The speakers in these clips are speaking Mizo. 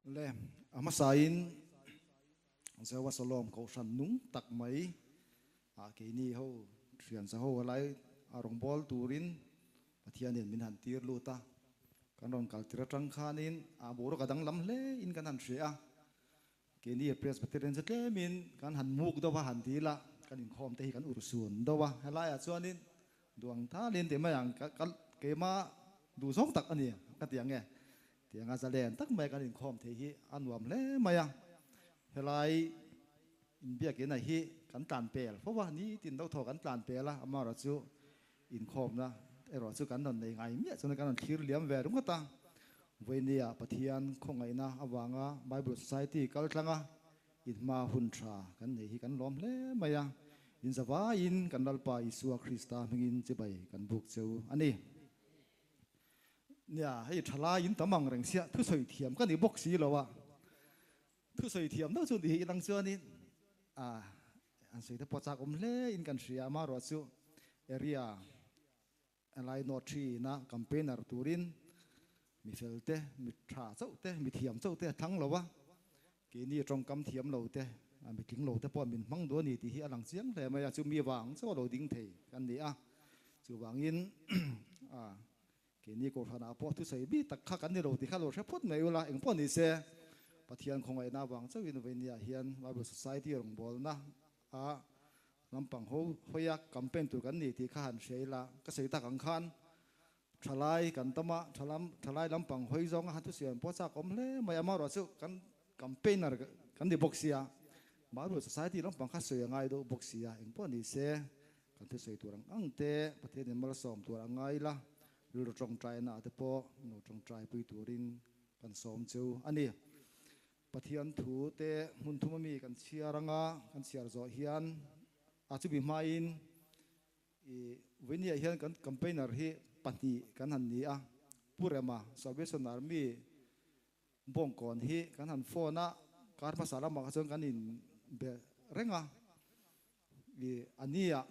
Le a hmasain Jehovah Shalom kohhran nung tak mai ah keini ho thian sa ho lai a rawngbâwl turin Pathianin min han tir lut a, kan rawn kal tir atang khanin a boruak a danglam hle in kan han hria a, keini Presbyterian chu tlemin kan han muk deuh a han dil a, kan inkhawm te hi kan urhsun deuh a, helaiah chuanin Duang thalin ti mai ang ka keimah duh zawng tak a ni ka ti ang e. Tianga zalen tak mai kan inkhawm thei hi a nuam hle mai a. Helai inbiakina hi kan tlan pel fo a, nitin deuh thaw kan tlan pel a, amaherawh chu inkhawmna erawh chu kan rawn nei ngai miah chuan kan rawn thlir liam ve ringawt a. Vawinia Pathian khawngaihna avanga Bible Society kal tlang a, Inhma hun tha kan nei hi kan lawm hle mai a, inzavaiin kan Lalpa Isua Krista hmingin chibai kan buk cheu a ni. Nia, hei thalai in tam ang reng sia, thusawi thiam ka ni bawk si lo a, thusawi thiam deuh chu ni hi ilang chuanin a an sawi te pawh chak awm hle in kan hria, amaherawh chu area Lai Notri na campaigner turin mi fel te, mi tha chauh te, mi thiam chauh te a thlang lo a, keini tawngkam thiam lo te, mi tling lo te pawh min hmang duh a ni tih hi a lang chiang hle mai a, chu mi vang chauh a lo ding thei kan ni a, chuvangin keini Kohhranah pawh thusawi bik tak kha kan ni lo tih kha lo hre phawt mai ula, engpawh ni se Pathian khawngaihna vang chauhin vawinia hian Bible Society rawngbawlna a Lampang ho hawia campaign tur kan ni tih kha han hria ila, ka sawi tak ang khan thalai kan tam a, thalai lampang hawi zawnga han thusiam pawh chak awm hle mai a, amaherawh chu kan campaigner kan ni bawk sia, Bible Society lampang kha sawi a ngai deuh bawk sia, engpawh ni se kan thusawi tur ang ang te Pathianin malsawm tur a ngai ila, rilru tawngtaina ah te pawh nu tawngtai pui turin kan sawm cheu a ni. Pathian thu te hmun thum ami kan chhiar anga kan chhiar zawh hian a chumi hmain i vawinia hian kan campaigner hi pahnih kan han ni a, Pu Rema Salvation Army Bawngkawn hi kan han phone a, kar hmasa lamah kha chuan kan in be reng a, I a nia,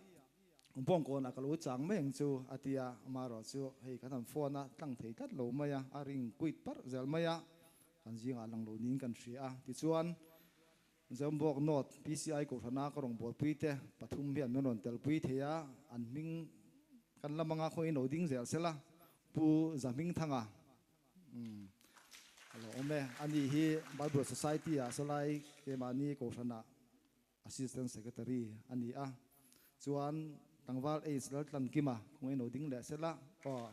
Bawngkawnah ka lo chang mai ang chu a ti a, amaherawh chu hei kan han phone a tlang thei tlat lo mai a, a ring kuit parh zel mai a, kan zingah lang lo niin kan hria a. Tichuan, Zambawk North PCI Kohhrana ka rawn buaipui te pathum hian min rawn telpui thei a, an hming kan lam anga khawiin lo ding zel sela, Pu Zahmingthanga a lo awm e. Ani hi Bible Society-ah sawlai keimahni Kohhranah Assistant Secretary a ni a, chuan tlangval Ace Laltlankima kawng ino ding leh sela aw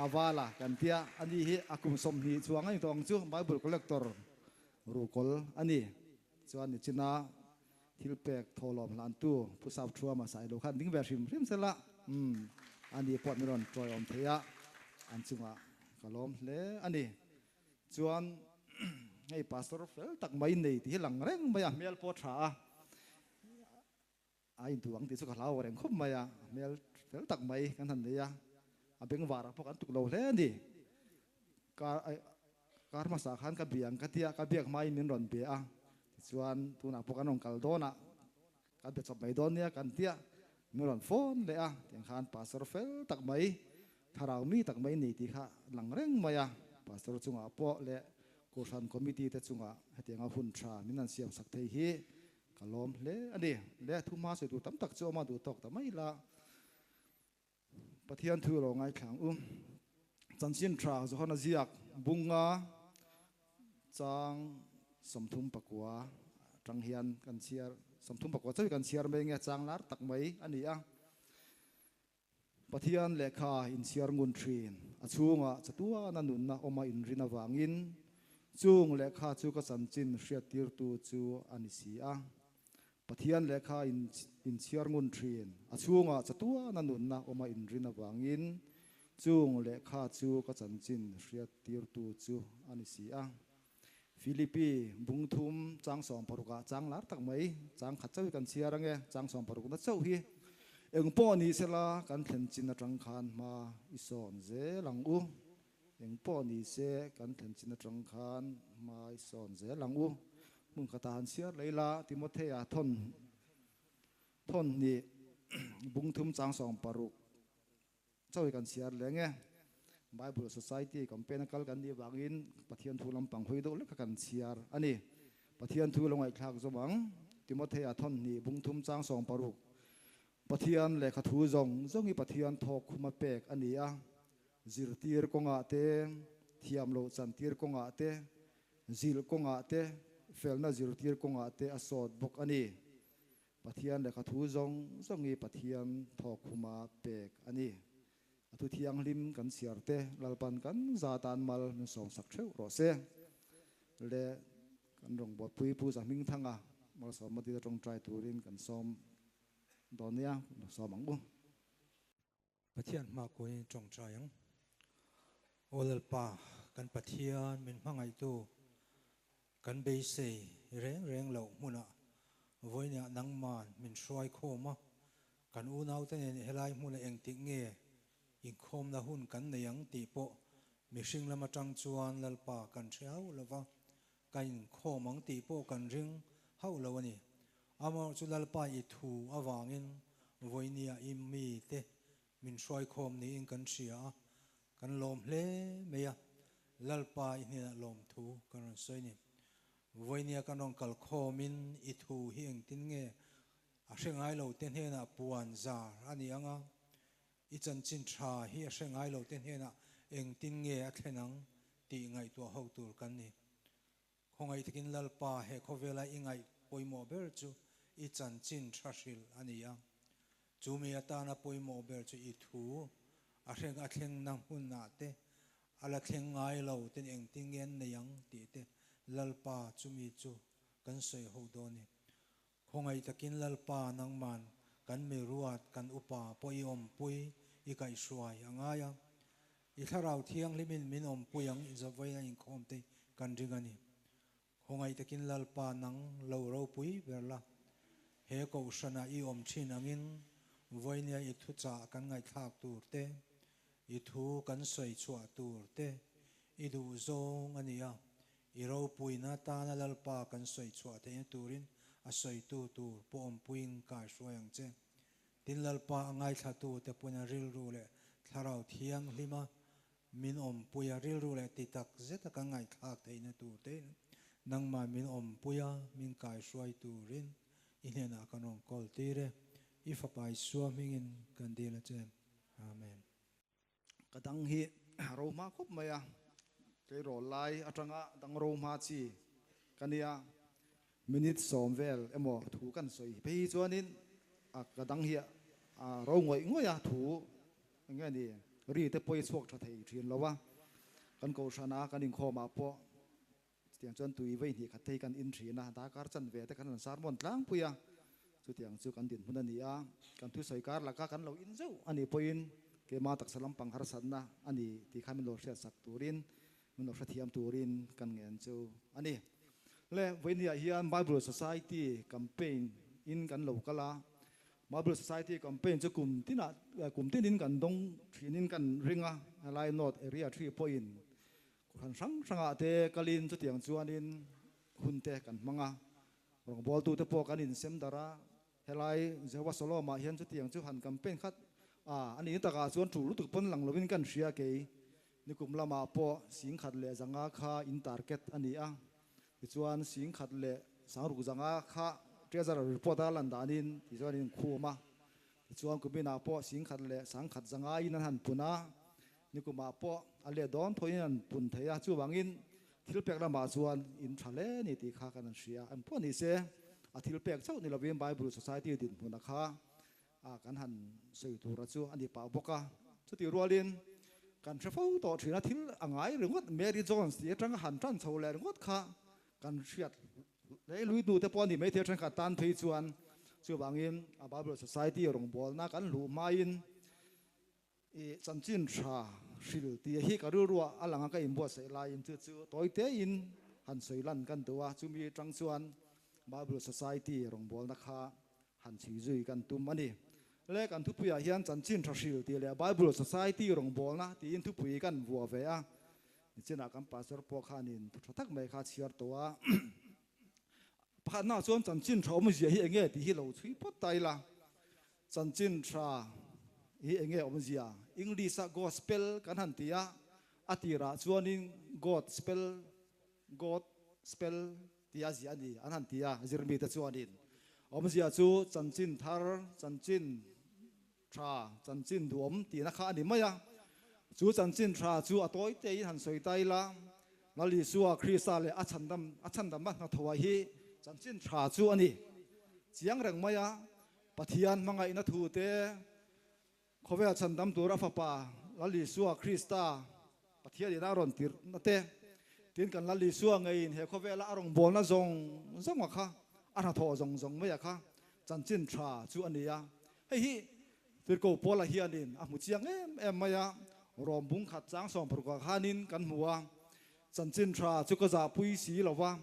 Avala kan tia a ni hi a kum 20 chuang a ni tawh ang chu Bible Collector ruhkawl a ni. Chuan nichina thil pek thawhlawm hlantu Pu Sap Thuama Sailo khan ding ve hrim hrim sela umm a ni pawh min rawn tawiawm thei a, an chungah ka lawm hle a ni. Chuan hei pastor fel tak mai nei tih hi lang reng mai a, hmel pawh tha a, a intu ang tih chu ka hlau reng khawp mai a, a hmel fel tak mai kan han nei a, a bengvarah pawh kan tuk lo hle a ni. Kar kar hmasa khan ka biang ka tia, ka biak hmain min rawn be a, tichuan tunah pawh kan rawn kal dawn a, kan be chawp mai dawn nia kan tia, min rawn phone leh a, tiang khan pastor fel tak mai Thlarau mi tak mai ni tih kha lang reng mai a, Pastor chungah pawh leh Kohhran Committee te chungah hetianga hun tha min han siam sak thei hi ka lawm hle a ni. Le thu hma sawi tur tam tak chu awm a duh tawk ta mai la. Pathian thu lo ngaithla ang u. Chanchin tha Johana ziak bunga chang 39 atang hian kan chhiar 34 chauh hi kan chhiar mai nge chang lar tak mai a ni a. Pathian lehkha inchhiar ngun thin, a chhungah chatuana nunna awma inrin avangin chung lehkha chu ka chanchin hriattirtu chu a ni si a. Pathian lehkha inchhiar ngun thin, a chhungah chatuana nunna awma inrin avangin chung lehkha chu ka chanchin hriattirtu chu a ni si a. Philippi bung thum chang 60 ah chang lar tak mai, chang khat chauh hi kan chhiar ange, chang 60 na chauh hi eng pawh ni sela kan thlen chin atang khan hma i sawn zel ang u, eng pawh ni se kan thlen chin atang khan hma i sawn zel ang u. Hmun khatah han chhiar leh ila Timothea thawn thawn hnih bung thum chang 60 chauh hi kan chhiar leh ange. Bible Society campaign a kal kan nih vangin Pathian thu lampang hawi deuh lek kha kan chhiar a ni. Pathian thu lo ngaihthlak zawm ang. Timothea thawnhnih bungthum chang 60. Pathian lehkha thu zawng zawng hi Pathian thawk khuma pek a ni a, zirtir kawngah te, thiam loh chantir kawngah te, zilh kawngah te, felna zirtir kawngah te a sawt bawk a ni. Pathian lehkha thu zawng zawng hi Pathian thawk khuma pek a ni. A thu thianghlim kan chhiar te Lalpan kan za tan mal min sawmsak theuh rawh se. Le kan rawngbawlpui Pu Zahmingthanga malsawmna dil tawngtai turin kan sawm dawn nia, kan sawm ang u. Pathian hma kuain tawngtai ang. Aw Lalpa, kan Pathian min hmangaihtu, kan beisei reng reng loh hmunah vawiinah nangman min hruai khawm a, kan unaute nen helai hmuna engtik nge inkhawmna hun kan nei ang tih pawh mihring lam atang chuan Lalpa kan hre hauh lo va, ka inkhawm ang tih pawh kan ring hauh lo a ni. Amaherawhchu Lalpa i thu avangin vawinia i mite min hruaikhawm niin kan hria a, kan lawm hle mai a, Lalpa i hnenah lawmthu kan rawn sawi a ni. Vawinia kan rawn kalkhawmin i thu hi engtin nge a hre ngai lo te hnenah puan zar a ni ang a, i chanchin tha hi a hre ngai lo te hnenah engtin nge a thlen ang tih ngaihtuah ho tur kan ni. Khawngaih takin Lalpa he khawvela i ngaih pawimawh ber chu i chanchin tha hrilh a ni a. Chu mi atana pawimawh ber chu i thu a hreng a thlengna hmunah te, a la thleng ngai lo ten engtin nge an nei ang tih te Lalpa chumi chu kan sawi ho dawn ni. Khawngaih takin Lalpa nangman kan mi ruat kan upa pawh i awmpui i kaihhruai a ngai a. I thlarau thianghlimin min awmpui ang i zawvaina inkhawm te kan ring a ni. Khawngaih takin Lalpa nang lo ropui ber la. He kohhrana i awm thin angin vawinia i thuchah kan ngaihthlak tur te, i thu kan sawi chhuah tur te i duh zawng a ni a. I ropuina tana Lalpa kan sawi chhuah theihna turin a sawitu tur pawh awmpuiin kaihruai ang che. Tin Lalpa a ngaithlatu te pawhin a rilru leh thlarau thianghlima min awmpui a, rilru leh ti tak zeta kan ngaihthlak theihna tur tein nangmah min awmpui a, min kaihruai turin i hnenah kan rawn kawl tir e. I Fapa Isua hmingin kan dil a che. Amen. Ka dang hi ro hma khawp mai a, tleirawl lai atanga dang ro hma chi ka nia. Minute 10 vel emaw thu kan sawi phei hi chuanin a ka dang hi a ro ngawih ngawih a, thu eng nge ni ri te pawh hi chhuak tha thei thin lo a, kan kohhran a kan inkhawmah pawh chutiang chuan tui vei hnih khat te hi kan in thin a, darkar chanve te kan han sermon tlangpui a, chutiang chu kan dinhmun a ni a, kan thusawi kar laka kan lo in zeuh a nih pawhin keimah taksa lampang harsatna a ni tih kha min lo hriatsak turin Min lo hrethiam turin kan ngen chu a ni. Le, vawinia hian Bible Society campaign in kan lo kal a. Bible Society campaign chu kum tinah, kum tinin kan dawng thinin kan ring a. Helai North Area 3 pawhin kohhran hrang hrangah te kalin chutiang chuanin hun te kan hmang a. Rawngbawltute pawh kan insem darh a. Helai Jehovah Shalom ah hian chutiang chu han campaign khat a, a nih takah chuan tul lutuk pawn lang lovin kan hria kei. Nikum lamah pawh 1500 kha in target a ni a, tichuan 15,600 kha Treasurer report a lan danin tichuan in khum a, tichuan kuminah pawh 11,100 in an han pun a, nikumah pawh a let dawn thawhin an pun thei a, chuvangin Thil pek lamah chuan in tha hle ni tih kha kan han hria. An pawh ni se, a thil pek chauh ni lovin Bible Society dinhmuna kha kan han sawi tura chu a ni pah bawk a. Chutih rualin kan hre fo tawh thin a, thil a ngai ringawt Mary Jones tih atanga han tan chho leh ringawt kha kan hriat hle lui hnu te pawh a ni maithei a, thenkhat tan phei chuan chuvangin a Bible Society rawngbawlna kan luh hmain I chanchin tha hril tih hi ka rilruah a lang a, ka inbuatsaih laiin chu chu tawi tein han sawi lan kan duh a, chumi atang chuan Bible Society rawngbawlna kha han chhui zui kan tum a ni. Le kan thupuiah hian chanchin tha hril tih leh Bible Society rawngbawlna tiin thupui kan vuah ve a, nichinah kan pastor pawh khanin thu tha tak mai kha chhiar tawh a. Pakhatnaah chuan chanchin tha awmzia hi enge tih hi lo chhui phawt ta ila. Chanchin tha hi enge awmzia? English-a gospel kan han ti a. A tirah chuanin God spell, God spell tia ziah a ni an han ti a, zirmite chuanin awmzia chu chanchin thar, chanchin tha, chanchin duhawm tihna kha a ni mai a. Chu chanchin tha chu a tawi teiin han sawi ta ila, Lal Isua Krista leh a chhandam a chhandamna hnathawh hi chanchin tha chu a ni chiang reng mai a, Pathian hmangaihna thu te, Khawvel chhandam tur a Fapa Lal Isua Krista Pathianin a rawn tirhna te, tin kan Lal Isua ngeiin he khawvela a rawngbawlna zawng zawnga kha, a hnathawh zawng zawng maia kha chanchin tha chu a ni a. Hei hi Tirhkoh Paula hianin a hmu chiang em em mai a, Rom bung khat chang sawmparukah khanin kan hmu a, Chanchin tha chu ka zahpui si lo va,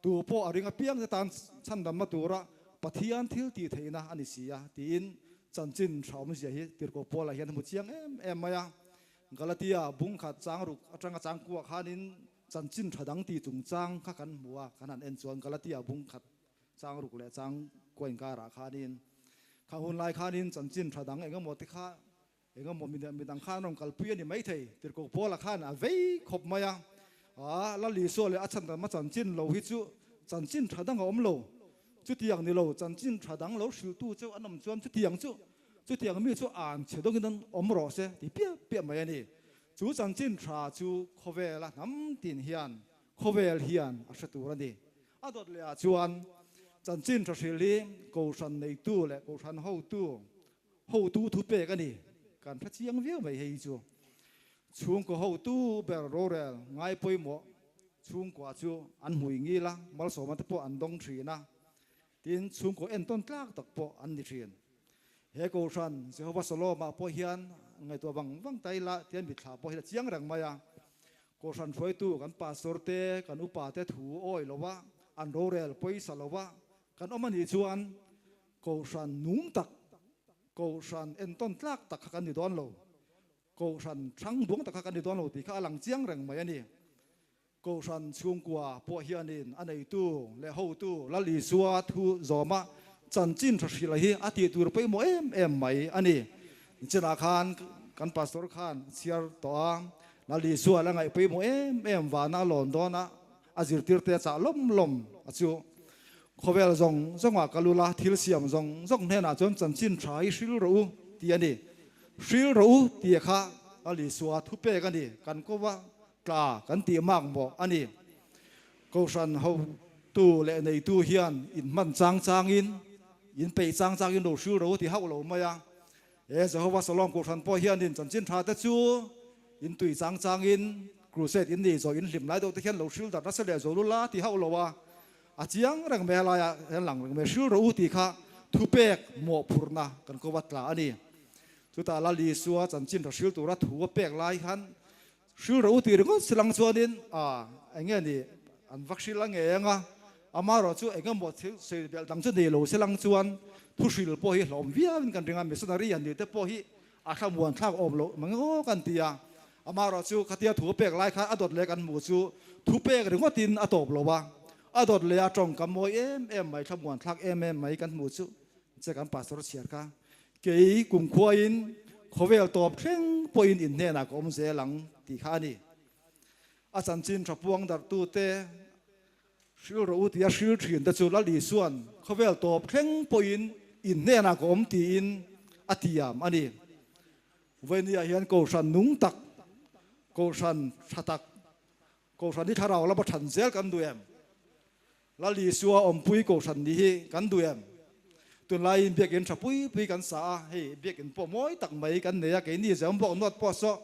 tu pawh a ring apiang te tan chhandamna tura Pathian thil tih theihna a ni si a, tiin chanchin tha awmzia hi Tirhkoh Paula hian a hmu chiang em em mai a. Galatia bung khat chang ruk atanga chang kuah khanin chanchin tha dang tih chungchang kha kan hmu a, kan han en chuan Galatia bung khat chang ruk leh chang kuah inkarah khanin kha hun lai khanin chanchin tha dang engemaw te kha Engemaw midang khan rawn kalpui a ni maithei, Tirhkoh Paula khan a vei khawp mai a. A, Lal Isua leh a chhandam a chanchin lo hi chu chanchin tha dang a awm lo. Chutiang ni lo, chanchin tha dang lo hrilhtu cheu an awm chuan chutiang chu, chutiang mi chu an chhe dawngin an awm rawh se ti piah piah mai a ni. Chu chanchin tha chu khawvela hnam tin hian, khawvel hian a hre tur a ni. A dawt lehah chuan chanchin tha hrilh hi Kohhran neitu leh Kohhran hotu Hotu thu pek a ni. Kan hre chiang viau mai hei hi chu. Chhungkaw hotu ber rorel ngai pawimawh chhungkua chu an hmui ngil a, malsawmna te pawh an dawng thin a, tin chhungkaw entawn tlak tak pawh an ni thin. He Kohhran Jehovah Shalom-ah pawh hian ngaihtuah vang vang ta ila tian mitthla pawh hi a chiang reng mai a. Kohhran hruaitu kan pastor te, kan upa te thu awi lo a, an rorel pawisa lo a, kan awm a nih chuan Kohhran nung tak, Kohhran entawn tlak tak kha kan ni dawn lo, Kohhran hrang buang tak kha kan ni dawn lo tih kha a lang chiang reng mai a ni. Kohhran chhungkua pawh hianin a neitu leh hotu Lal Isua thu zawma chanchin tha hrilh hi a tih tur pawimawh em em mai a ni. Nichinah khan kan pastor khan a chhiar tawh a, Lal Isua la ngaih pawimawh em em vana a lawn dawn a, A zirtirte a chah lawm lawm a chu. Khawvel zawng zawngah kal ula, thil siam zawng zawng hnenah chuan chanchin tha hi hril rawh u tih a ni. Hril rawh u tih kha Lal Isua thupek a ni, kan kova tla kan tih mak mawh a ni. Kohhran hotu leh neitu hian in hman chang changin, in peih chang changin lo hril rawh u ti hauh lo mai a. He Jehovah Shalom Kohhran pawh hianin chanchin tha te chu in tui chang changin crusade in nei zawh in hlim lai deuh te hian lo hril darh nasa leh zo lula ti hauh lo a, a chiang reng mai a laiah hian lang reng mai hril rawh u tih kha thupek mawhphurhna kan ko va tla a ni. Chutah Lal Isua chanchin tha hril tura thu a pek lai khan Hril rawh u tih ringawt si lang chuanin a eng nge ni an va hril a nge anga amaherawh chu eng emaw thil sawi belh dang chu nei lo si lang chuan thu hril pawh hi hlawm viauin kan ring a, missionary han nih te pawh hi a thlamuan thlak awm loh mang emaw kan ti a, amaherawh chu khatia thu pek lai khan a dawt leh kan hmuh chu thu pek ringawtin a tawp lo a, a dawt leh a tawngkam mawi em em mai thlamuan thlak em em mai kan hmuh chu che kan pastor chhiar kha Kei kumkhuain khawvel tawp thleng pawhin in hnenah ka awm zel ang tih kha a ni. A chanchin tha puang darhtute hril rawh u tia hril thin te chu Lal Isua'n khawvel tawp thleng pawhin in hnenah ka awm tiin a tiam a ni. Vawinia hian Kohhran nung tak, Kohhran tha tak, Kohhran hi thlarau lama than zel kan duh em? Lal Isua awmpui Kohhran nih hi kan duh em? Tunlaiin biakinn tha pui pui kan sa a, hei biakinn pawh mawi tak mai kan nei a, keini Zembawk nawt pawh saw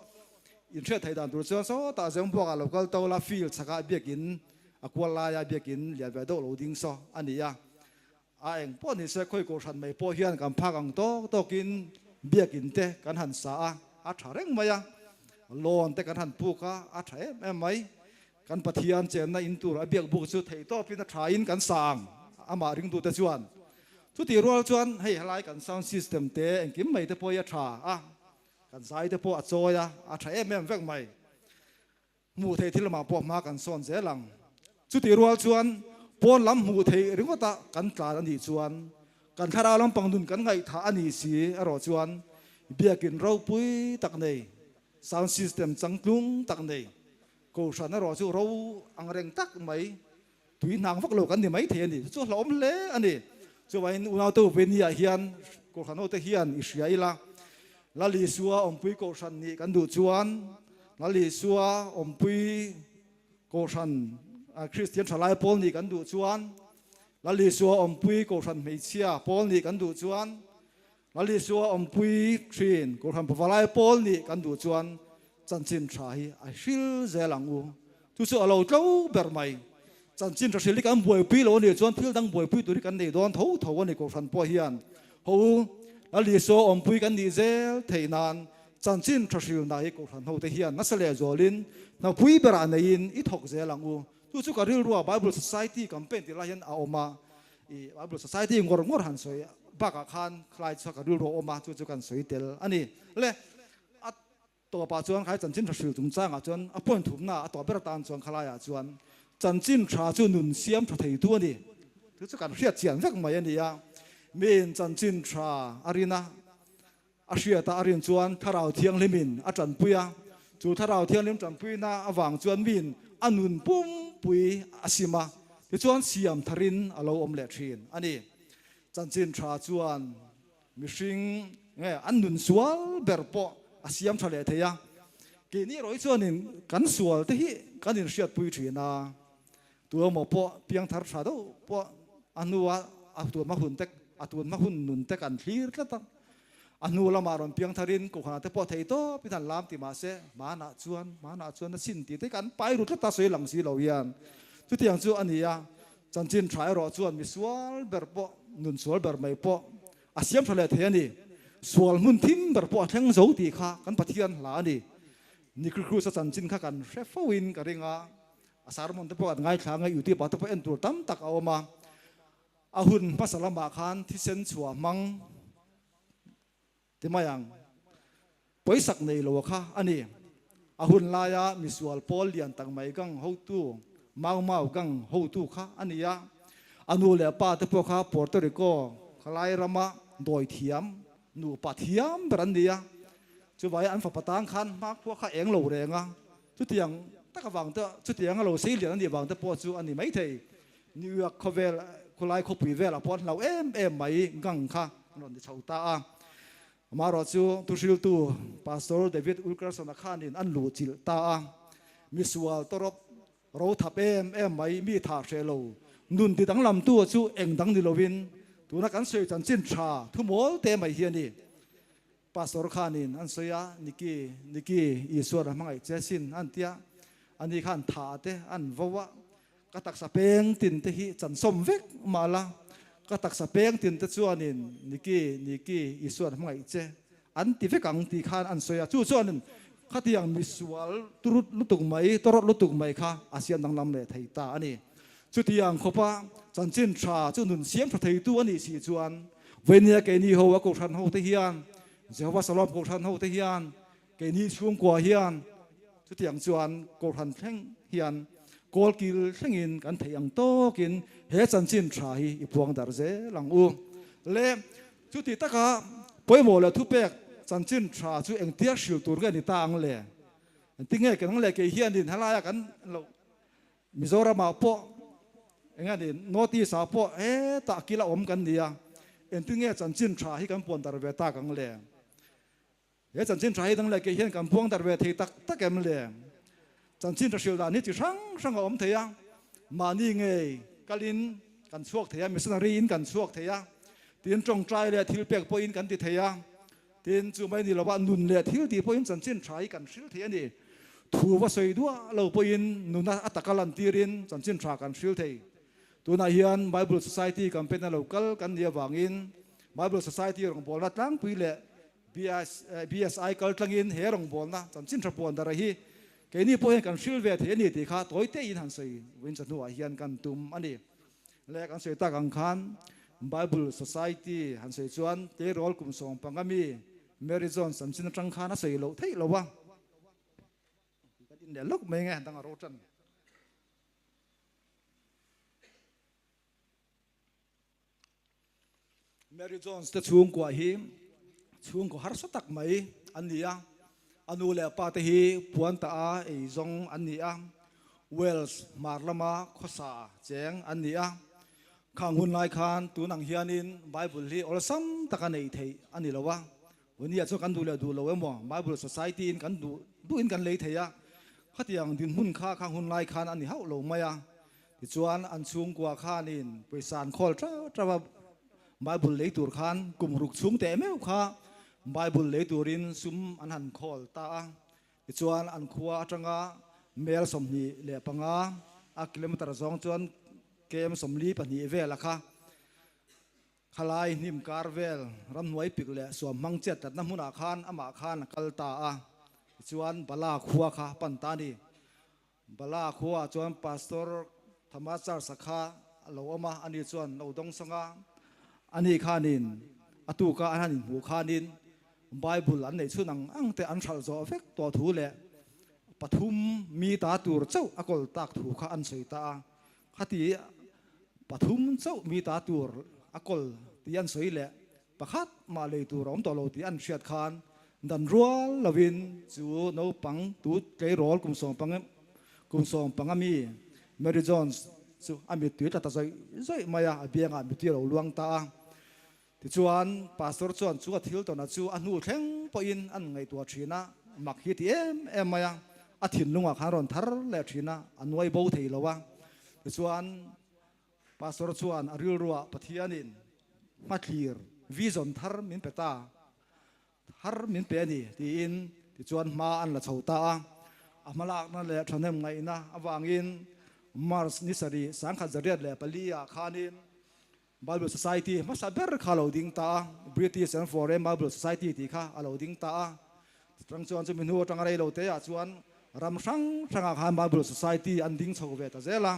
inhriat theih dan tur chuan sawtah Zembawkah lo kal to la, field chhakah biakinn a kual laia biakinn lian ve deuh lo ding saw a ni a. A eng pawh ni se khawi Kohhran mai pawh hian kan phak ang tawk tawkin biakinn te kan han sa a, a tha reng mai a, lawn te kan han puk a, a tha em em mai. Kan Pathian chenna in tur a biak buk chu theihtawpin a thain kan sa ang, amah ringtute chuan. Chutih rual chuan hei helai kan sound system te engkim mai te pawh hi a tha a, kan zai te pawh a chawi a, a tha em em vek mai. Hmuh theih thil lamah pawh hma kan sawn zel ang. Chutih rual chuan pawn lam hmuh theih ringawta kan tlan a nih chuan kan thlarau lampang nun kan ngaihthah a ni si erawh chuan biakin ropui tak nei. Sound system changtlung tak nei Kohhran erawh chu ro ang reng tak mai tui hnang vak lo kan ni mai thei a ni. Chu chu hlauhawm hle a ni. Chuvangin unaute Uvenia hian Kohhran hote hian i hria ila, Lal Isua awmpui Kohhran nih kan duh chuan Lal Isua awmpui Kohhran Kristian thalai pawl nih kan duh chuan Lal Isua awmpui Kohhran hmeichhia pawl nih kan duh chuan Lal Isua awmpui thin Kohhran pavalai pawl nih kan duh chuan chanchin tha hi a hril zel ang u. Chu chu a lo tlo ber mai. Chanchin tha hril hi kan buaipui lo a nih chuan thil dang buaipui tur hi kan nei dawn tho tho a ni Kohhran pawh hian. Ho u, Lal Isua awmpui kan nih zel theih nan chanchin tha hrilna hi Kohhran hote hian nasa leh zualin hnapui berah neiin i thawk zel ang u. Chu chu ka rilrua Bible Society campaign tih lai hian a awm a. I Bible Society ngawr ngawr han sawi bakah khan khlai chu ka rilru a awm a, chu chu kan sawi tel a ni. Le, a tawpah chuan khlai chanchin tha hril chungchangah chuan a point thumna a tawp ber atan chuan khalaiah chuan chanchin tha chu nun siam tha theitu a ni. Chu chu kan hriat chian vek mai a ni a. Miin chanchin tha a rin a, A hriata a rin chuan Thlarau Thianghlimin a tanpui a, chu Thlarau Thianghlim tanpuina avang chuan miin a nun pumpui a sim a, tichuan siam tharin a lo awm leh thin a ni. Chanchin tha chuan mihring nge an nun sual ber pawh a siam tha leh thei a, keini erawh hi chuanin kan sual te hi kan inhriatpui thin a, tu emaw pawh piangthar tha deuh pawh a hnua a tun hma hun te a tun hma hun nun te kan thlir tlat a, a hnu lamah rawn piangtharin kohhranah te pawh thei tawpin an lam ti mahse hmanah chuan hmanah chuan a sin tih te kan pai ru tlat a sawi lang si lo hian chutiang chu a ni a, chanchin tha erawh chuan misual ber pawh nun sual ber mai pawh a siam tha leh thei a ni, sual hmun thim ber pawh a thleng zo tih kha kan Pathian hla a ni, Nikrikrusa chanchin kha kan hre fo in ka ring a. A sermon te pawh an ngaithla ang a, YouTube ah te pawh en tur tam tak a awm a. A hun hmasa lamah khan thisen chhuah hmang ti mai ang, pawisak nei lo kha a ni. A hun laia misual pawl lian tak mai gang hotu, Mau Mau gang hotu kha a ni a. A nu leh pa te pawh kha Puerto Rico khalai rama dawi thiam, nupa thiam ber an ni a. Chuvai an fapa tang khan hmakhua kha eng lo reng a. Chutiang tak avang te, chutiang a lo sei lian a nih vang te pawh chu a ni maithei. New York khawvel, khawlai khawpui velah pawh an hlau em em mai gang kha an rawn ti chho ta a. Amaherawh chu thuhriltu Pastor David Wilkerson-a khanin an luh chilh ta a. Misual tawrawp ro thap em em mai, mi tha hreh lo, nun ti danglamtu chu eng dang ni lovin tuna kan sawi chanchin tha thumawl te mai hi a ni. Pastor khanin an sawi a, Niki, Niki, Isuan a hmangaih che sin an ti a, ani khan tha te an vo a, ka taksa peng tin te hi chansawm vek mah la, ka taksa peng tin te chuanin Niki, Niki, Isuan a hmangaih che an ti vek ang tih khan an sawi a, chu chuanin khatiang misual turut lutuk mai, tawrawt lutuk mai kha a siam danglam leh thei ta a ni. Chutiang khawpa chanchin tha chu nun siam tha theitu a nih si chuan Vainia keini ho a kohhran ho te hian, Jehovah Shalom kohhran ho te hian, keini chhungkua hian chutiang chuan kohhran thleng hian kawlkil thlengin kan theih ang tawkin he chanchin tha hi i puang darh zel ang u. Le chuti taka pawimawh leh thupek chanchin tha chu engtia hrilh tur nge ni ta ang le? Engtinge kan leh kei hianin helaia kan lo Mizoramah pawh eng a ni, North East ah pawh hetah kil a awm kan ni a, engtin nge chanchin tha hi kan puan darh ve tak ang le? He chanchin tha hi dang leh kei hian kan puang darh ve thei tak tak em le? Chanchin tha hrilh dan hi chi hrang hrang a awm thei a, mahni ngei kalin kan chhuak thei a, missionary in kan chhuak thei a, tin tawngtai leh thil pek pawhin kan ti thei a, Tin, chu mai ni lova nun leh thil tih pawhin chanchin tha hi kan hril thei a ni. Thu va sawi duah lo pawhin nuna a taka lantirin chanchin tha kan hril thei. Tunah hian Bible Society campaign a lo kal kan nih avangin Bible Society rawngbawlna tlangpui leh BSI kal tlangin he rawngbawlna chanchin tha puan darh hi keini pawh hian kan hril ve thei a ni tih kha tawi tein han sawi vawiin chahnuah hian kan tum a ni. Le kan sawi tak ang khan Bible Society han sawi chuan tleirawl kum 15 mi Mary Jones an chin atang khan a sawi loh theih lo a. Kan in leh lawk mai nge dang a ro tan. Mary Jones te chhungkua hi chhungkaw harsa tak mai an ni a. A nu leh a pa te hi puan tah a ei zawng an ni a, Wales hmar lama khawsa cheng an ni a. Khang hun lai khan tun ang hianin Bible hi awlsam taka neih theih a ni lo a, Vawnia chuan kan duh leh duh lo emaw Bible Society in kan duh duhin kan lei thei a, khatiang dinhmun kha khang hun lai khan a ni hauh lo mai a. Tichuan an chhungkua khanin pawisa an khawl teuh teuh a, Bible lei tur khan kum ruk chhung teh meuh kha Bible lei turin sum an han khawl ta a. Tichuan an khua atanga mel 25 a kilometer zawng chuan km 42 vela kha Khalai hnim kar vel ramhnuai pik leh suam hmang chet tlatna hmunah khan amah khan a kal ta a, tichuan Bala khua kha a pan ta a ni. Bala khuaah chuan Pastor Thomas Charles-a kha a lo awm a, ani chuan lo dawng sawng a, ani khanin a tuka an han inhmuh khanin Bible an neih chhun ang ang te an hralh zawh vek tawh thu leh pathum mi ta tur chauh a kawl tak thu kha an sawi ta a. Khati pathum chauh mi ta tur a kawl tih an sawi leh pakhat mah lei tur a awm tawh lo tih an hriat khan dan rual lovin chu naupang tu tleirawl kum sawmpang kum sawmpang ami Mary Jones chu a mittui tla ta zawih zawih mai a, a biangah mittui a lo luang ta a. Tichuan Pastor chuan chu a thil tawnah chu a hnu thleng pawhin an ngaihtuah thin a, mak hi ti em em mai a, a thinlungah khan rawn thar leh thin a, a nuai bo thei lo a. Tichuan Pastor chuan a rilruah Pathianin hmathlir, vision, thar min pe ta, thar min pe a ni tiin tichuan hma an la chho ta a. A hmalakna leh thahnem ngaihna avangin March ni sarih 1904 ah khanin Bible Society hmasa ber kha a lo ding ta a, British and Foreign Bible Society tih kha a lo ding ta a. Chutang chuan chumi hnu atanga rei lo te ah chuan ram hrang hrangah khan Bible Society an ding chho ve ta zel a.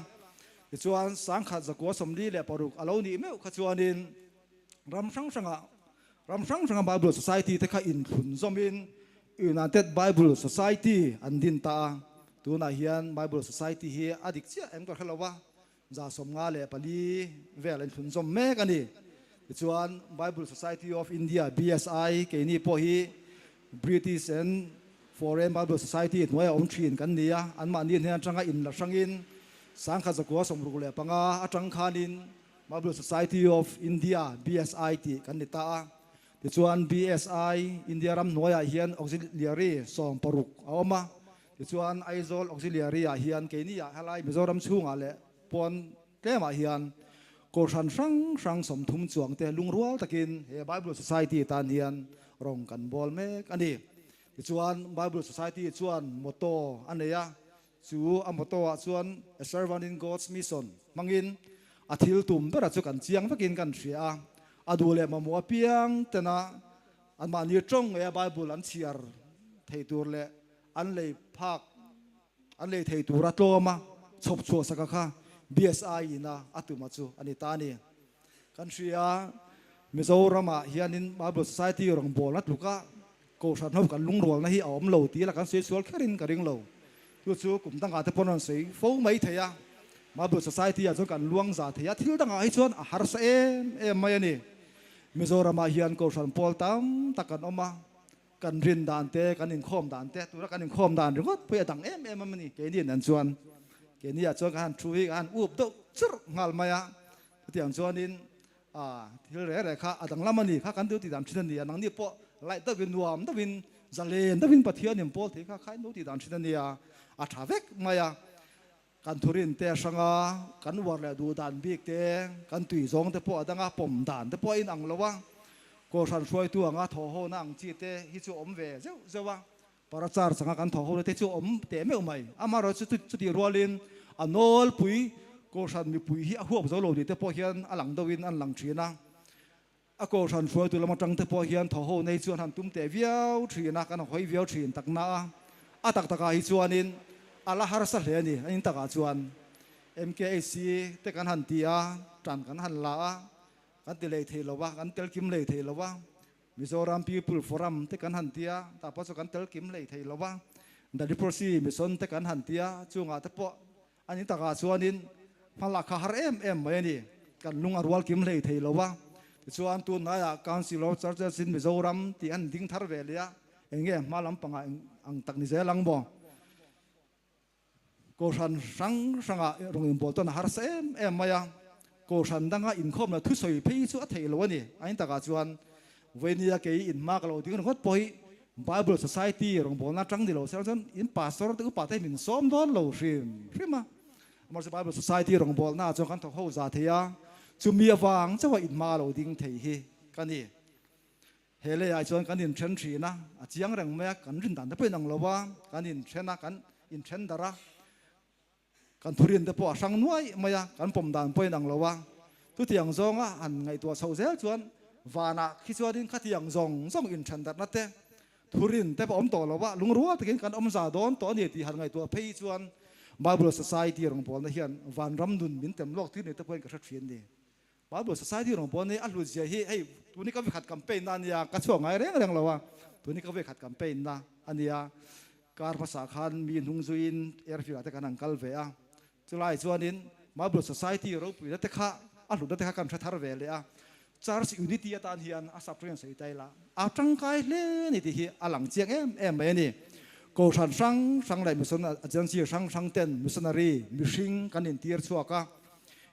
Tichuan 1946 a lo nih meuh kha chuanin ram hrang hrangah ram hrang hranga Bible Society te kha inthlun zawmin United Bible Society an din ta a. Tunah hian Bible Society hi a dik chiah em ka hre lo a, 154 vel an thlun zawm mek a ni. Tichuan Bible Society of India, BSI, keini pawh hi British and Foreign Bible Society hnuaia awm thin kan ni a, anmahni hnen atanga inla hrangin 1965 atang khanin Bible Society of India, BSI, tih kan ni ta a. Tichuan BSI India ram hnuaiah hian auxiliary 16 a awm a. Tichuan Aizawl Auxiliary ah hian keini ah helai Mizoram chhungah leh pawn tlemah hian Kohhran hrang hrang 30 chuang te lungrual takin he Bible Society tan hian rawng kan bawl mek a ni. Tichuan Bible Society chuan motto a nei a, chu a motto ah chuan A Servant in God's Mission hmangin a thil tum berah chu kan chiang vekin kan hria a, a duh leh mamawh apiang tena anmahni tawng ngeia Bible an chhiar thei tur leh an lei phak an lei thei tura tlawm a chhawp chhuah saka kha BSI in a a tum a chu a ni ta a ni. Kan hria Mizoramah hianin Bible Society rawngbawlna tluka Kohhran ho kan lungrualna hi a awm lo tih la kan sawi sual kherin ka ring lo. Chu chu kum dangah te pawn a rawn sawi fo mai thei a. Bible Society ah chuan kan luang za thei a, thil dangah hi chuan a harsa em em mai a ni. Mizoramah hian Kohhran pawl tam tak kan awm a. Kan rin dan te, kan inkhawm dan te, tura kan inkhawm dan ringawt pawh hi a dang em em a ni keini nen chuan. Keini ah chuan ka han thu hi ka han up deuh churh nghal mai a, chutiang chuanin ah thil reh reh kha a danglam a ni kha kan duh tih dan thin a ni a, nangni pawh laih deuhin nuam deuhin zalen deuhin Pathian in pawl thei kha kha in lo tih dan thin a ni a, a tha vek mai a. Kan thurin te a hrang a, kan uar leh duh dan bik te, kan tui zawng te pawh a dang a, pawm dan te pawh a inang lo a. Kohhran hruaitu anga thawhhona ang chi te hi chu awm ve zeuh zeuh a, parachar changa kan thawhhona te chu awm teh meuh mai. Amaherawh chu chutih rualin a nawlpui kohhran mipui hi a huap zo lo tih te pawh hian a lang deuhin an lang thin a. A kohhran hruaitu lam atang te pawh hian thaw ho nei chuan han tum teh viau thin a, kan hawi viau thin tak na a, a tak takah hi chuanin a la harsa hle a ni, a in takah chuan MKHC te kan han ti a, tan kan han la a, kan ti lei thei lo a, kan tel kim lei thei lo a, Mizoram People Forum te kan han ti a, tah pawh chu kan tel kim lei thei lo a, The Leprosy Mission te kan han ti a, chungah te pawh A ni takah chuanin hmalak kha har em em mai a ni. Kan lung a rual kim hlei thei lo a. Tichuan tunlaiah Council of Churches in Mizoram tih an ding thar ve leh a, eng nge hma lampangah ang tak ni zel ang maw? Kohhran hrang hrangah rawn inbawl tawn a harsa em em mai a, kohhran danga inkhawmna thusawi phei chu a theih lo a ni. A in takah chuan vawinia kei inhma ka lo ding ringawt pawh hi Bible Society rawngbawlna atang ni lo se chuan in pastor te upa te hi min sawm dawn lo hrim hrim a. Amaherawhchu Bible Society rawngbawlna ah chuan kan thawk ho za thei a, chumi avang chauha inhma lo ding thei hi ka ni. He leiah chuan kan inthen thin a, a chiang reng mai a, kan rin dan te pawh inang lo a, kan inthen a, kan inthen darh a, kan thurin te pawh a hrang nuai mai a, kan pawm dan pawh inang lo a. Chutiang zawnga han ngaihtuah chhoh zel chuan vanah khi chuanin khatiang zawng zawng inthen darhna te, thurin te pawh awm tawh lo a, lungrual takin kan awm za dawn tawh a ni tih han ngaihtuah phei chuan Bible Society rawngbawlna hian vanram nun min tem lawk tir ni te pawhin ka hre thin ni. Bible Society rawng pawh ni a hlut zia hi hei tuni ka vekhat campaign na ania ka chhuak ngai reng reng lo a tuni ka vekhat campaign na ania kar hmasa khan mi hnung zuiin airfield ah te kan han kal ve a chulai chuanin Bible Society ropui na te kha a hlut na te kha kan hre thar ve leh a Church Unity atan hian a sap tawngin sawi ta ila a tangkai hle a ni tih hi a lang chiang em em mai a ni. Kohhran hrang hrang leh mission agency hrang hrang ten missionary mihring kan intir chhuak a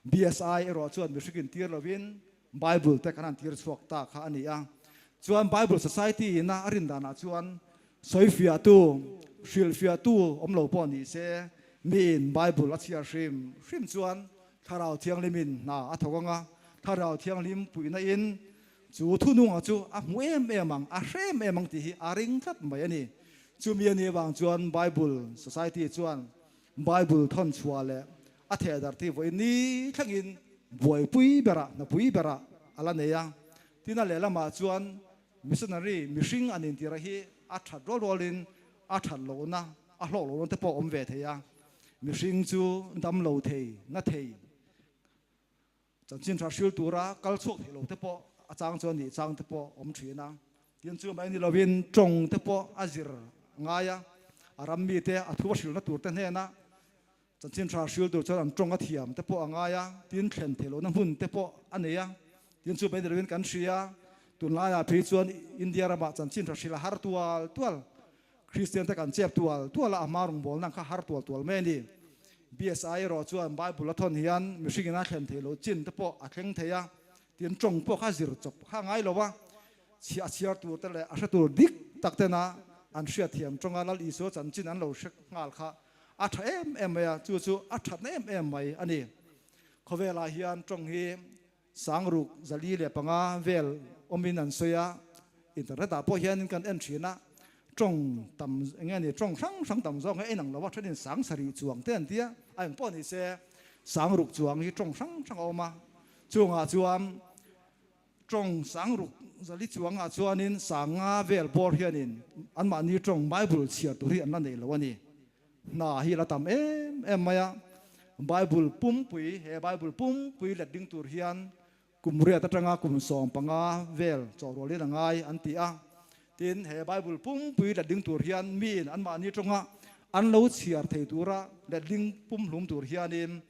BSI erawh chuan mihring intir lovin Bible te kan han tir chhuak ta kha a ni a. Chuan Bible Society ina a rin danah chuan sawifiahtu, hrilhfiahtu awm lo pawh ni se, miin Bible a chhiar hrim hrim chuan Thlarau Thianghlimin hna a thawk ang a, Thlarau Thianghlim puihna in chu thununga chu a hmu em em ang, a hre em em ang tih hi a ring tlat mai a ni. Chumi a nih avang chuan Bible Society chuan Bible thawn chhuah leh a theh darh tih vawiin ni thlengin buaipui berah, hnapui berah a la nei a. Tin a lehlamah chuan missionary mihring an intira hi a that rual rualin a that lohna, a hlawk lohna te pawh a awm ve thei a. Mihring chu dam lo thei, na thei, chanchin tha hril tura kal chhuak thei lo te pawh a chang chuan nih chang te pawh awm thin a. Tin chu mai ni lovin tawng te pawh a zir ngai a, a ram mite a thu a hrilhna tur te hnena chanchin tha hril tur chuan an tawng a thiam te pawh a ngai a, tin thlen theih lohna hmun te pawh a nei a. Tin chu mai ni lovin kan hria, tunlaiah phei chuan India ramah chanchin tha hril a har tual tual. Kristian te kan chep tual tual a, a hma rawngbawlna kha har tual tual mai a ni. BSI erawh chuan Bible a thawn hian mihring in a thlen theih loh chin te pawh a thleng thei a, tin tawng pawh kha zir chawp kha ngai lo a, chhiah a chhiar tur te leh a hre tur dik tak tena an hriatthiam tawnga Lal Isua chanchin an lo hre nghal kha a tha em em mai a, chu chu a thatna em em mai a ni. Khawvelah hian tawng hi Sangruk 405 vel awmin an sawi a, internet ah pawh hianin kan en thin a, tawng tam eng nge ni tawng hrang hrang tam zawk hi a inang lo a, thenin 7000 chuang te an ti a, a eng pawh ni se sangruk chuang hi tawng hrang hrang a awm a, chungah chuan tawng sangruk 400 chuangah chuanin 5000 vel bawr hianin anmahni tawng Bible chhiar tur hi an la nei lo a ni. Hna hi la tam em em mai a, Bible pumpui, he Bible pumpui let ding tur hian kum riat atanga kum 15 vel chawhrualin a ngai an ti a. Tin, he Bible pumpui let ding tur hian miin anmahni tawnga an lo chhiar thei tura let ding pumhlum tur hianin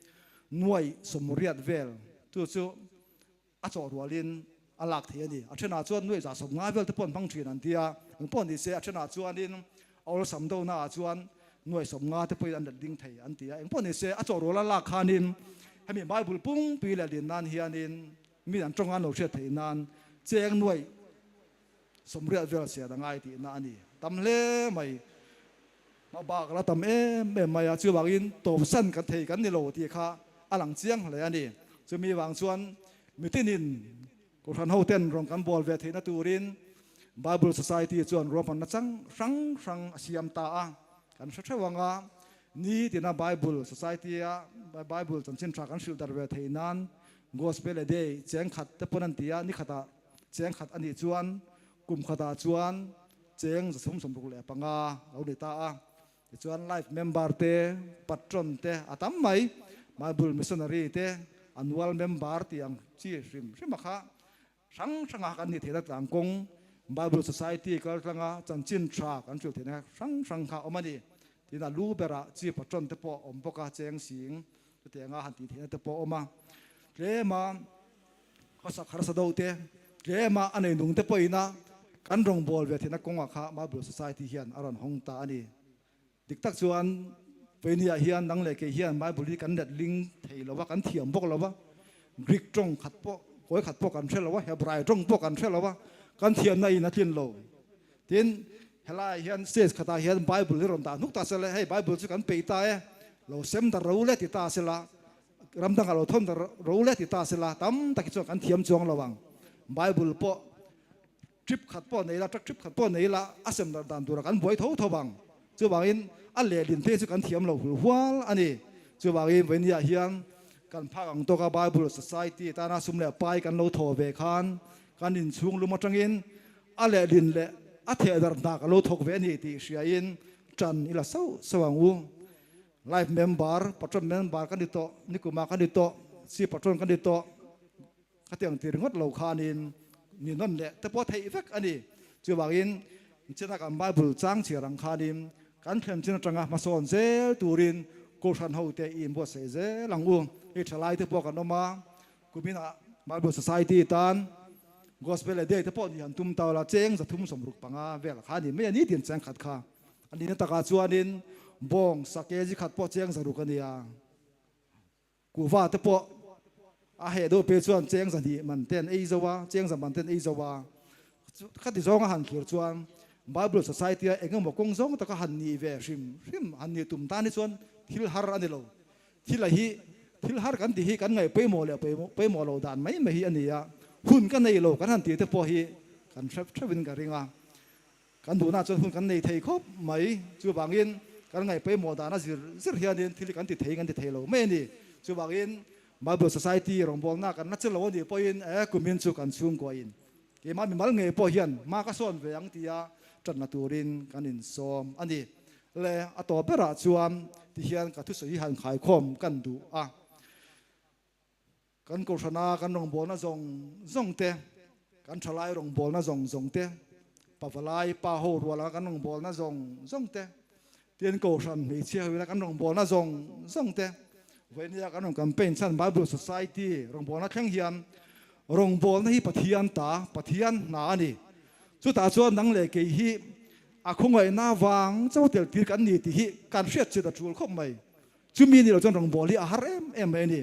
nuai 80 vel chu chu a chawh rualin a lak thei a ni. A thenah chuan nuaih 150 vel te pawh an hmang thin an ti a, eng pawh ni se a thenah chuanin a awlsam dohnaah chuan nuaih 50 te pawhin an let ding thei an ti a, eng pawh ni se a chawh ruala lak khanin hemi Bible pungpui leh lin nan hianin mi an tawnga an lo hriat theih nan cheng nuaih 80 vel sian a ngai tihna a ni. Tam hle mai. Hma bak la tam em em mai a, chuvangin tawpsan kan thei kan ni lo tih kha a lang chiang hle a ni. Chumi vang chuan mitinin Kohhran hoten rawn kan bual ve theihna turin Bible Society chuan ruahmanna chang hrang hrang a siam ta a. Kan hre theuh ang a, nitina Bible Society-a Bible chanchin tha kan hrilh darh ve theih nan Gospel a Day cheng khat te pawn an ti a, ni khatah cheng khat a nih chuan kum khatah chuan Cheng 365 lo ni ta a. Tichuan life member te, patron te a tam mai. Bible missionary te, annual member tih ang chi hrim hrim a kha hrang hranga kan nih theihna tlang kawng Bible Society kal tlanga chanchin tha kan hrilh theihna hrang hrang kha a awm a ni. Tin a lu berah chi patron te pawh a awm bawk a, cheng sing chutianga han tih theihna te pawh a awm a. Tlema khawsak harsa deuh te, tlema a nei nung te pawhin a. Kan rawngbawl ve theihna kawngah kha Bible Society hian a rawn hawng ta a ni. Dik tak chuan Veinia hian nang leh kei hian Bible hi kan letling thei lo va, kan thiam bawk lo va, Greek tawng khat pawh, kawi khat pawh kan hre lo va, Hebrai tawng pawh kan hre lo va, kan thiamna in a tlin lo. Tin, helaiah hian stage khatah hian Bible hi rawn dah hnuk ta sela, hei Bible chu kan peih ta e, lo sem ta ro le ti ta sela, ram dangah lo thawn ta ro le ti ta sela, tam tak hi chuan kan thiam chuang lo ang. Bible pawh Trip khat pawh nei la, truck trip khat pawh nei la, a sem darh dan turah kan buai tho tho vang. Chuvangin a lehlin phei chu kan thiam lo hul hual a ni. Chuvangin vawinia hian kan phak ang tawka Bible Society tana sum leh pai kan lo thaw ve khan kan inchhung lum atangin a lehlin leh a theh darh hna ka lo thawk ve a ni tih hriain tan i la sauh sauh ang u. Life member, patron member ka ni tawh, nikuma ka ni tawh, chi patron ka ni tawh. Khatiang ti ringawt lo khanin ni nawn leh te pawh theih vek a ni. Chuvangin china kan Bible chang chhiar ang khanin kan thlen chin atanga hmasawn zel turin Kohhran hote i inbuatsaih zel ang u. Hei thalai te pawh kan awm a, kuminah Bible Society tan Gospel leh Day te pawh ni han tum ta ula cheng 365 vel kha a ni mai a ni tin cheng khat kha a nihna takah chuanin bawng sake zi khat pawh cheng 600 a nia. Kuhva te pawh a heh deuh pe chuan cheng 200 man te an ei zo a, cheng 100 man te an ei zo a. Khati zawnga han thlir chuan Bible Society a eng emaw kawng zawng taka han nih ve hrim hrim han nih tum tan hi chuan thil har a ni lo. Thil a hi thil har kan tih hi kan ngaih pawimawh leh pawimawh lo dan mai mai hi a ni a, hun ka nei lo kan han tih te pawh hi kan hrep hrepin ka ring a. Kan duhna chuan hun kan nei thei khawp mai. Chuvangin kan ngaih pawimawh dana zir zir hianin thil hi kan ti thei kan ti thei lo mai a ni. Chuvangin Bible Society rawngbawlna kan la che lo a nih pawhin e kumin chu kan chhungkuahin keimah mimal ngei pawh hian hma ka sawn ve ang tia tanna turin kan insawm a ni. Le a tawp berah chuan tihian ka thusawi hi han khaikhawm kan duh a. Kan kohhrana kan rawngbawlna zawng zawng te, kan thalai rawngbawlna zawng zawng te, pavalai pa ho rual anga kan rawngbawlna zawng zawng te, tin kohhran hmeichhia ho ina kan rawngbawlna zawng zawng te, vawinia kan rawn campaign chhan Bible Society rawngbawlna thleng hian rawngbawlna hi Pathian ta, Pathian hna a ni. Chutah chuan nang leh kei hi a khawngaihna vang chauh tel tir kan ni tih hi kan hriat chin a tul khawp mai. Chumi ni lo chuan rawngbâwl hi a har em em mai a ni.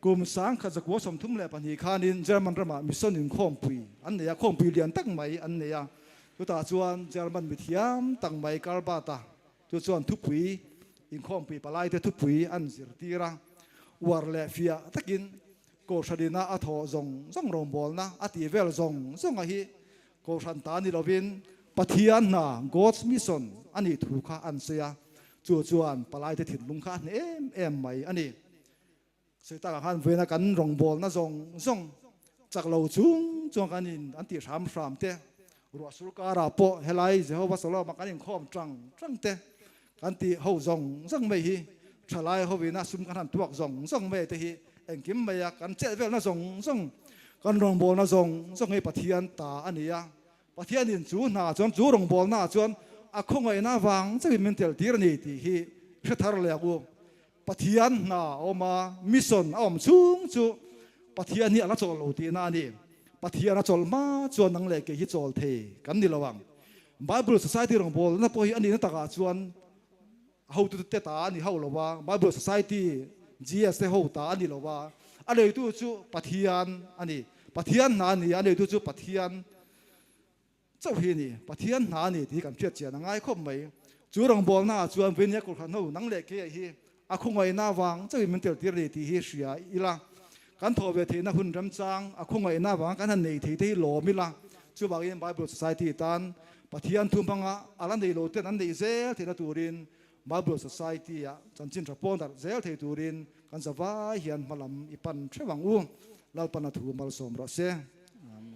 Kum 1932 khanin German ramah mission inkhawmpui an nei a, khawmpui lian tak mai an nei a. Chutah chuan German mithiam tak mai Karl Barth-a chu chuan thupui inkhawmpui palaite thupui an zirtir a. Uar leh fiah takin Kohhranina a thawh zawng zawng rawngbâwlna a tih vel zawng zawnga hi Kohhran ta ni lovin Pathian hna, God's mission, a nih thu kha an sawi a, chu chuan palaite thinlung kha a hneh em em mai a ni. Sawi takah khan vawiina kan rawngbawlna zawng zawng chak lo chung chuan kan in an tih hram hram te, ruah sur karah pawh helai Jehovah Shalom-ah kan inkhawm tang tang te, kan tih ho zawng zawng mai hi thalai hovina sum kan han tuak zawng zawng mai te hi engkim mai a kan chet velna zawng zawng kan rawngbawlna zawng zawng hi Pathian ta a ni a, Pathianin chu hna chuan chu rawngbawlna chuan a khawngaihna avang chauhin min tel tir a ni tih hi hre thar leh ang u. Pathian hna a awm a, mission a awm chhung chu Pathian hi a la chawl lo tihna a ni. Pathian a chawl hma chuan nang leh kei hi chawl thei kan ni lo ang. Bible Society rawngbawlna pawh hi a nihna takah chuan a hotute ta a ni hauh lo va, Bible Society GS te ho ta a ni lo va, a neitu chu Pathian a ni. Pathian hna a ni a, a neitu chu Pathian chauh hi a ni. Pathian hna a ni tih hi kan hriat chian a ngai khawp mai. Chu rawngbawlnaah chuan Vainia Kohhran ho nang leh keiah hi a khawngaihna avang chauhin min tel tir a ni tih hi hria ila, kan thawh ve theihna hun remchang a khawngaihna avanga kan han nei thei te hi lawm ila. Chuvangin Bible Society tan Pathian thu hmanga a la nei lo ten an neih zel theihna turin Bible Society-ah chanchin tha pawn darh zel thei turin kan zavai hian hmalam i pan theuh ang u. Lalpana thu malsawm rawh se. Amen.